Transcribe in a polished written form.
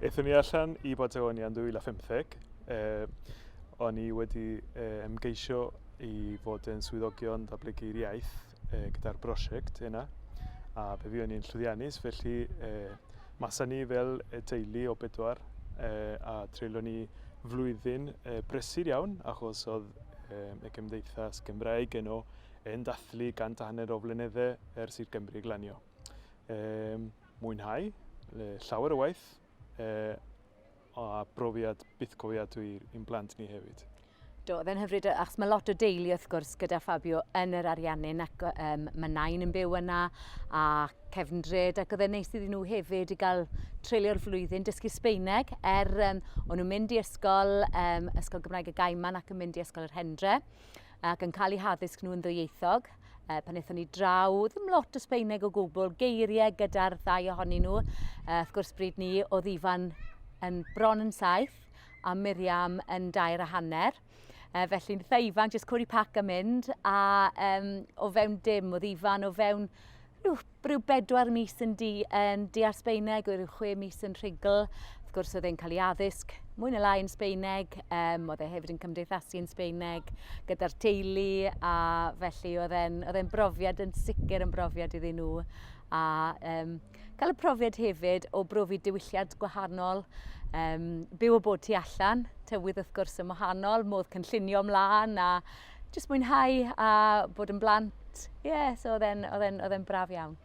Aethon ni allan i Patagonia yn 2015. O'n i wedi ymgeisio i fod yn swyddogion datblygu'r iaith gyda'r brosiect yna, a fe fuon ni'n llwyddiannus, felly masa ni fel y teulu o bedwar a treulio ni flwyddyn brysur iawn, achos oedd y Gymdeithas Gymraeg yno yn dathlu 150 o flynydde ers i'r Gymru glanio. Mwynhau, llawer o waith, a brofiad bythgofiadwy i'n blant ni hefyd. Do, oedd e'n hyfryd, achos mae lot o deulu wrth gwrs gyda Fabio yn yr Ariannin, ac mae nain yn byw yna a cefndryd, ac oedd e'n neis iddyn nhw hefyd i gael treulio'r flwyddyn dysgu Sbeineg, er o'n nhw'n mynd i ysgol, Ysgol Gymraeg y Gaiman ac yn mynd i Ysgol yr Hendre, ac yn cael eu haddysg nhw yn ddwyieithog. Pan aethon ni draw, ddim lot o Sbeineg o gwbl, geiriau gyda'r ddau ohonyn nhw. Wrth gwrs, bryd ni, oedd Ifan yn bron yn 7 a Miriam yn 2.5. Felly, eitha ifanc, jyst cwrdd pac a mynd, a o fewn dim, oedd Ifan o fewn rhyw 4 mis yn deall Sbeineg, rhyw 6 mis yn rhugl. Wrth gwrs, oedd e'n cael ei addysg mwy na lai yn Sbeineg, oedd e hefyd yn cymdeithasu yn Sbeineg gyda'r teulu, a felly oedd e'n brofiad, yn sicr yn brofiad iddyn nhw. A cael y profiad hefyd o brofi diwylliant gwahanol, byw o bod tu allan, tywydd wrth gwrs yn wahanol, modd cynllunio ymlaen a jyst mwynhau a bod yn blant. Ie, yeah, so oedd e'n braf iawn.